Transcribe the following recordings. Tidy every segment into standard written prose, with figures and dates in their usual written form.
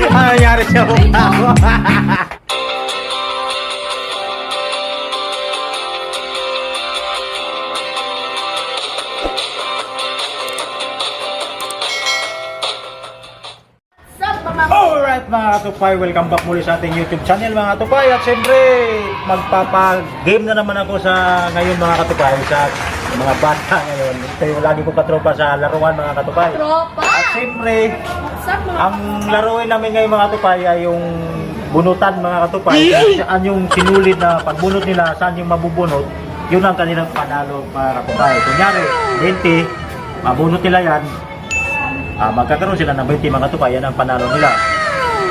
Ano nangyari sa mukha mo? Alright, mga katupay, welcome back muli sa ating YouTube channel, mga katupay. At siyempre, magpapa-game na naman ako sa ngayon, mga katupay, sa mga bata ngayon. Ito yung lagi kong katropa sa laruan, mga katupay. Tropa! At siyempre, What's up, mga ang laruin namin ngayon, mga katupay, ay yung bunutan, mga katupay. Kung saan yung sinulid na pagbunot nila, saan yung mabubunot, yun ang kanilang panalo, mga katupay. Kunyari, 20, mabunot nila yan, magkakaroon sila ng 20, mga tupay, yan ang panalo nila.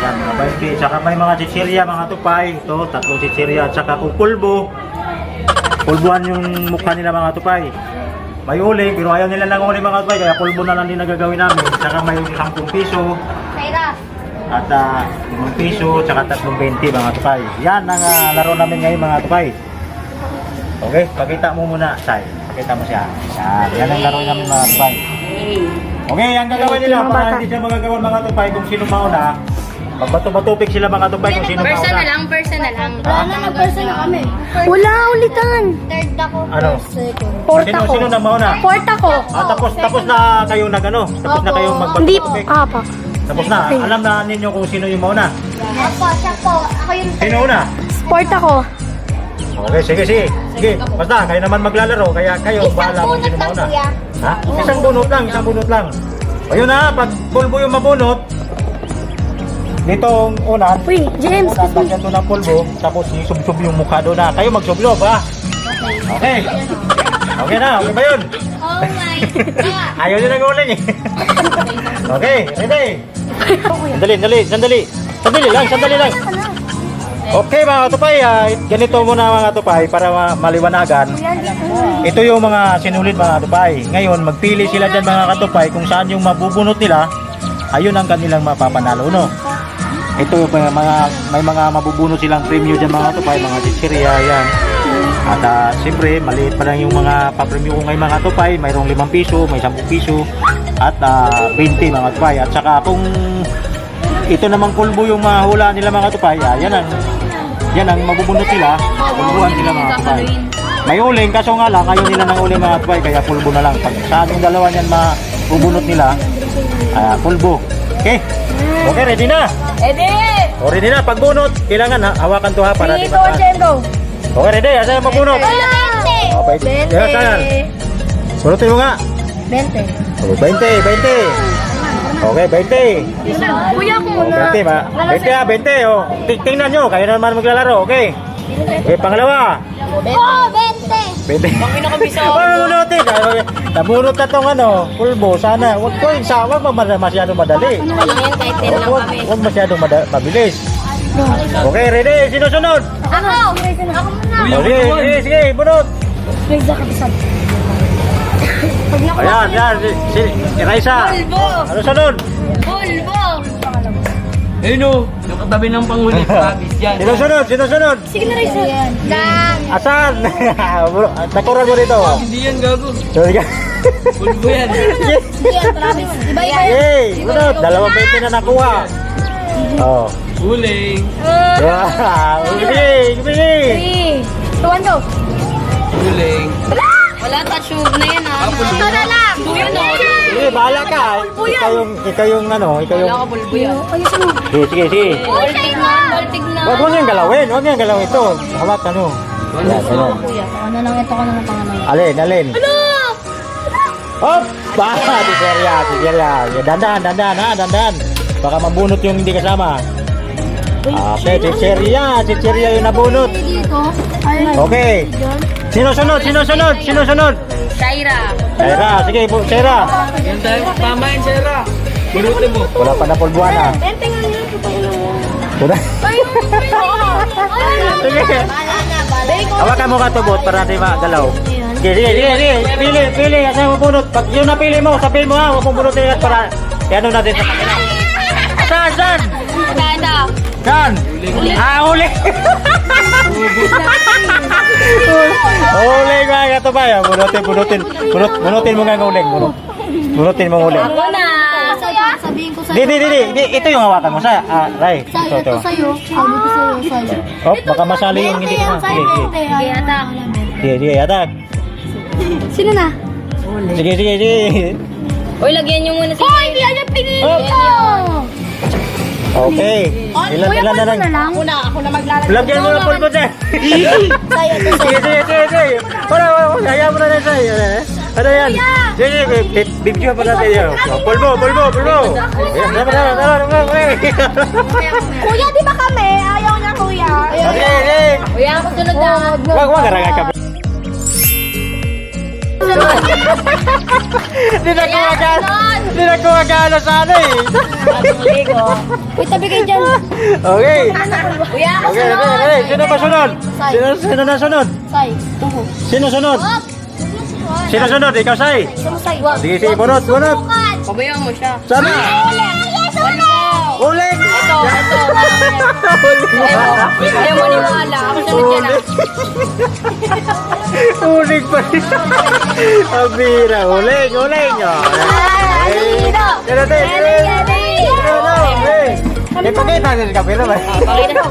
Yan, mga 20. Tsaka may mga chichirya, mga tupay. Ito, tatlong chichirya. Tsaka kung pulbo, pulbuhan yung mukha nila, mga tupay. May uling, pero ayaw nila ng uling, mga tupay, kaya pulbo na lang din nagagawin namin. Tsaka may 10 piso, Shaira. at 5 piso, tsaka 3.20, mga tupay. Yan ang laro namin ngayon, mga tupay. Okay, pakita mo muna, Sai. Pakita mo siya. Yan, yan ang laro namin, mga tupay. Okay, ang gagawin nila para hindi siya magagawa, mga tupay, kung sino mauna, magbato-batupik sila, mga tupay, kung sino Person mauna. na lang, person na lang. Wala na, nag-person na kami. Wala ulitan. Third ako. Ano? Fourth Sino, ako. sino na mauna? Fourth ako. Ah, tapos tapos na kayo nag ano? Tapos na kayong Hindi, magbato-batupik. apa. Tapos na. Alam na ninyo kung sino yung mauna. Opo, siya po. Ako yung Sino una? Fourth ako. Okay, sige, sige. Sige, basta kayo naman maglalaro, kaya kayo Isang bahala kung bunot sino lang, mauna. kuya. Ha? Isang bunot lang, isang bunot lang. Ayun na, pag pulbo yung mabunot, nitong unan, Uy, James, unan, lagyan to ng pulbo, tapos isubsob yung mukha doon na. Kayo magsubsob, ha? Okay. Okay na, okay ba yun? Oh my God. Ayaw nyo nang uling eh. Okay, ready? Sandali, sandali, sandali. Sandali lang, sandali lang. Okay, mga katupay, ganito muna, mga katupay, para maliwanagan. Ito yung mga sinulid, mga katupay. Ngayon, magpili sila dyan, mga katupay, kung saan yung mabubunot nila, ayun ang kanilang mapapanalo, no? Ito yung may mga mabubunot silang premyo dyan, mga katupay, mga chichirya, yan. At siyempre, maliit pa lang yung mga papremyo ko ngayon, mga katupay. Mayroong 5 piso, may 10 piso, at 20, mga katupay. At saka kung ito namang pulbo yung mahula nila, mga katupay, yan ang mabubunot nila, pulbuhan sila, mga katupay. May uling, kaso nga lang, ayaw nila ng uling, mga katupay, kaya pulbo na lang. Pag saan yung dalawa niyan mabubunot nila, pulbo. Okay? Okay, ready na? Ready! O, ready na. Pagbunot, kailangan ha, hawakan to ha para 3, di 2, mataan. 1, go. Okay, ready? Asa yung mabunot? 20. Okay, yeah, saan? Bunutin mo nga. 20. Oh, 20, 20. Okay, 20. Kuya ko Oh, muna. 20, ma. 20 ha, 20. Oh. Tingnan nyo, kayo na naman maglalaro, okay? Okay, pangalawa. Oh, 20. 20. Pinakabisa Paano bunutin? Ay, nabunot na tong ano, pulbo. Sana, wag ko yung sa, wag masyado madali. Wala yan, kahit 10 lang Wag, kami. wag masyadong mabilis. Okay, ready? Sino sunod? Ako. Ako muna. Oh, sige, sige, sige, bunot. Raisa ka bisan. Pag nakuha Ayan, yan, si Raisa. Pulbo! Ano sunod? Pulbo! Ayun o, yung katabi ng panghuli, promise yan. Sino sunod? Sino sunod? Sige na, Raisa. Lang. Asan? Nakuran mo dito. Hindi yan, gago. Sorry ka. Pulbo yan. Yan, promise. Iba-iba yan. Yay! Bunot, 20 na nakuha. Oh. Huling. Wow. Sige, sige. 3, 2, 1, go. Huling. Wala, touch move na yan ah. Ito na lang. Yun o. Sige, bahala ka. Ikaw yung ano, ikaw yung Wala ka pulbo yan. Ayusin mo. Sige, sige, sige. Voltig na, voltig na. Wag mo niyang galawin, wag niyang galawin ito. Hawak ano. Yan, ganun. Kuya, ano lang ito ko na lang pangalan. Alin, alin. Ano? Hop! Ba, si Serya, si Serya. Dandan, dandan, ha, dandan. Baka mabunot yung hindi kasama. Okay, si Serya, si Serya yung nabunot. Dito. Ay, Okay. Sino sunod? Sino sunod? Sino sunod? Shaira. Sarah, sige, Sarah. Yan tayo. Tama yan, Sarah. Bunutin mo. Wala pa na pulbuhan ah. 20 nga nila. Putang ina mo. Wala. Sige. Bahala na, bahala na. Hawakan mo ka to, bot, para natin magalaw. Sige, sige, sige, sige. Pili, pili. Asa mo bunot? Pag yung napili mo, sabihin mo ha. Huwag mong bunutin agad para i-ano natin sa kanila. Saan, saan? Ito, ito. Saan? Ah, huli! Huli, mga katubay. Ah, bunutin, bunutin. Bunutin mo nga ang uling. Bunutin mo ang uling. Ako na. Kuya. Sabihin ko sa'yo. Di, di, di, di, di. Ito yung hawakan mo sa, Ray. Sa'yo, Ito, ito. ito sa'yo. Sabi ko sa'yo, sa'yo. Oh, baka masali yung hindi ko na. Sige, sige. Sige, atak. Sige, sige, atak. Sino na? Sige, sige, sige. Uy, lagyan nyo muna si Hoy, hindi yan yung pinili Oh. ko! Okay. Ilan, Kuya, ilan na pulbo lang. na lang. Ako na maglalagay. Lagyan mo ng pulbo dyan. Sa'yo, ito Sige, sige, sige, sige. Wala, wala, wala. Hayaan mo na lang sa'yo. Ano yan? Sige, sige, video pa natin yun. Pulbo, pulbo, pulbo. Tara, tara, tara, tara, tara. Kuya, di ba kami? Ayaw niya, kuya. Okay, okay. Uy, ako sunod na. Wag, wag, arangay ka. Hindi na kumagana. Hindi na kumagana sana eh. Uy, tabi kayo dyan. Okay. Uy, ako Okay, okay, okay. Sino ba sunod? Sino na sunod? Say, tuho. Sino sunod? Sino sunod? Ikaw, Sai. Sumusay. Sige, sige, bunot, bunot. Pabayaan mo siya. Sana. Ulit! Ito, ito. Ayaw mo niwala. Ako sunod yan ah. Uling pa rin. Ang bira. Uling, uling. Oh. Sino, sino, sino? Eh, ipakita natin sa kapila ba? Pakita.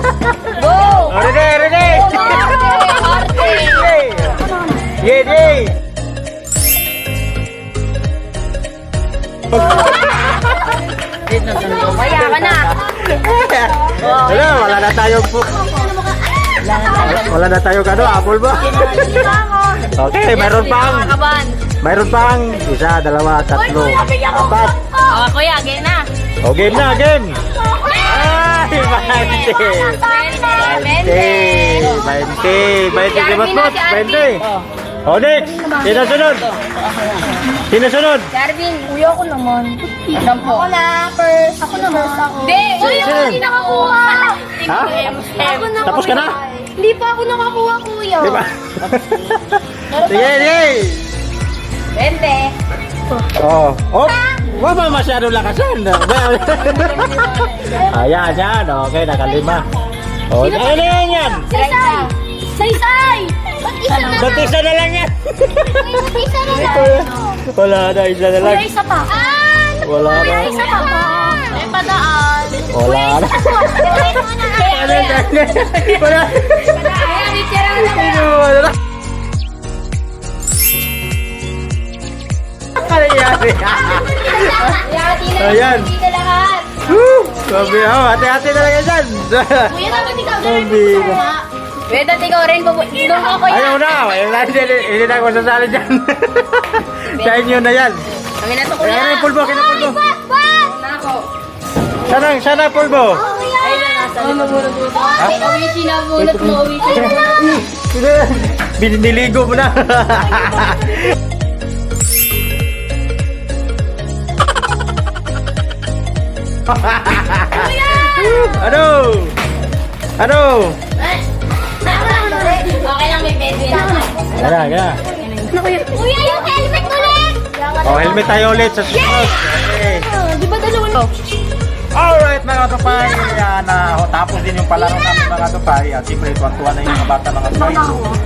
Go! Oh, ready, ready! Arte! Arte! Yay! Yay, yay! Kaya ka na. Wala, wala na tayong po. Wala na tayong ano, apple ba? Okay, mayroon pang, Nakakaban. mayroon pang isa, dalawa, tatlo, apat. Oh, kuya, game na. Oh, game na, game! Ay, 20! 20. 20! 20 si Si Arvin na, Botbot! si Arvin. 20! Oh, next! Sino sunod? Sino sunod? Darwin. Kuya, ako naman. 10. Ako na, first. Ako naman. Hindi. Uy, ako Sino? hindi nakakuha. Ha? Ako na, Tapos ka na? Hindi pa ako nakakuha, kuya. Di ba? Sige, sige! 20. Oh, oh! Wag ba masyado lakasan? Ayan, ayan. Okay, nakalima. Oh, ayun na yan yan. Say-say! Say-say! Ba't isa na Ba't isa na lang yan? Ba't isa na lang? Wala na, isa na lang. Kuya, isa pa. Ah, Wala na. Isa pa. May padaan. Wala na. Wala na. Wala. Kuya, picture na. Wala na. Ano nangyari? Kuya, tina. Ayan. Dito lahat. Woo! Sabi, oh, ate-ate talaga dyan. Kuya, dapat ikaw Ang bira. Kuya, dati ikaw rin. Doon ka, kuya. Ayaw na, ayaw na, hindi na ako sasali dyan. Sa inyo na yan. Kami na to, kuya. Ayan na yung pulbo, kina pulbo. Na ako. Sana, sana pulbo. Ay, na, nasa. Oh, mabunot mo. Uwi, sinabunot mo. Uwi, Biniligo mo na. Ano? Ano? Okay lang, may 20 na. Kaya, kaya. Kuya, yung helmet ulit! Oh, helmet tayo ulit sa susunod. Okay. Di ba dalawa na? Alright mga tupay, na tapos din yung palaro namin mga tupay. At siyempre tuwan-tuwa na yung mga bata mga tupay.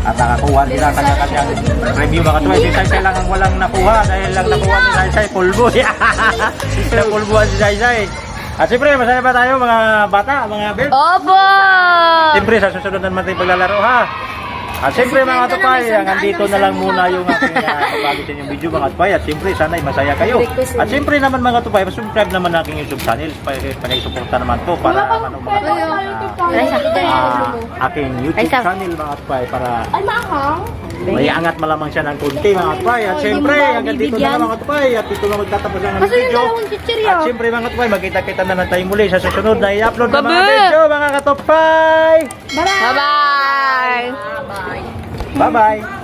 At nakakuha nila kanya-kanyang review mga tupay. Si Sai Sai lang ang walang nakuha dahil lang nakuha ni Sai Sai pulbo. Napulbuhan si Sai Sai. At siyempre masaya ba tayo mga bata, mga babe? Opo! Siyempre sa susunod na naman tayong paglalaro ha. At siyempre mga tupay, hanggang dito na lang muna yung aking pagbagi sa inyong video mga tupay. At siyempre sana'y masaya kayo. At siyempre naman mga tupay, subscribe naman ang aking YouTube channel. Pakisuporta naman po para ano mga tupay, aking YouTube channel mga tupay para Ay, maanghang. may angat malamang siya ng kunti mga tupay. At siyempre hanggang dito na lang mga tupay. At dito na magtatapos ang aming Kasi yung video. dalawang chichirya. At siyempre mga tupay, magkita-kita na lang tayo muli sa susunod na i-upload ng mga video mga katupay. Bye-bye! Bye-bye!